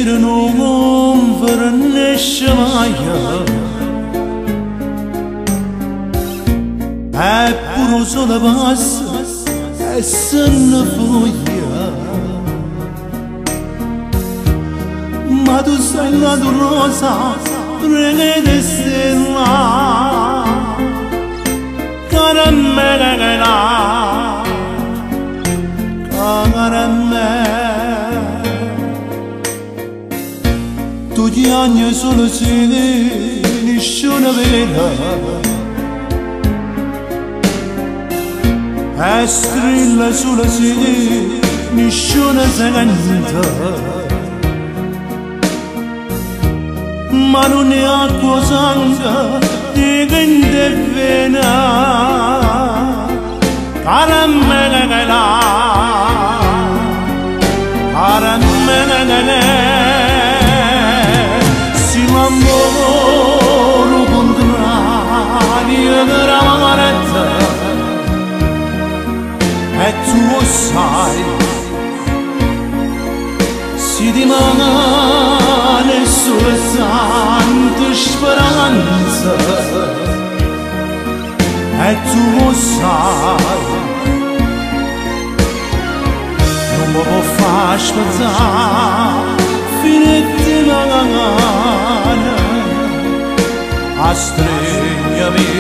vita non vernisce mai. Eppure il sole passa e se ne fugge. Ma tu sei la tua rosa, prega stella, caramella, caramella. Tu chiagni solo se nessuno vede e strilla solo se nessuno sente. Ma non è acqua sangue di gente vena, caramella, caramella. Si l'amore contrario della maretta, e tu lo sai, si rimane sulla santa speranza, e tu lo sai, non mi può far spezzare fino a dimane, a stringermi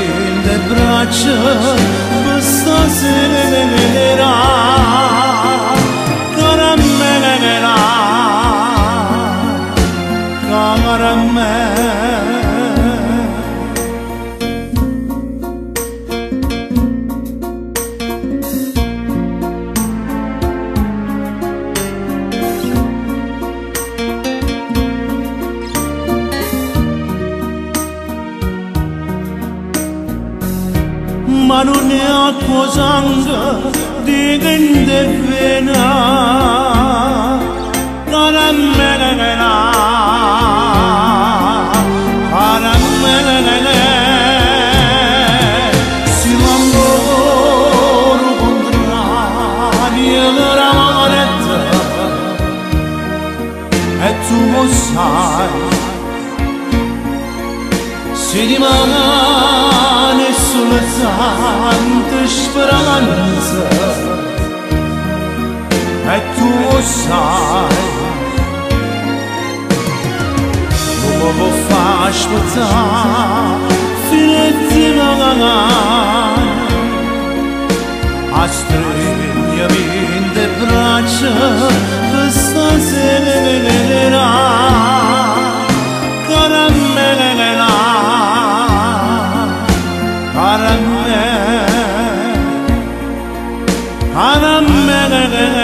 le braccia per stasera, caramella, caramella. Ma non è acqua sangue di gente vena, caramella, caramella. Si l'amore contrario della maretta, e tu lo sai, si rimane sulla santa speranza, e tu lo sai, non mi può far spezzare fino a dimane, a stringermi le braccia per stasera, caramella, caramella, caramella.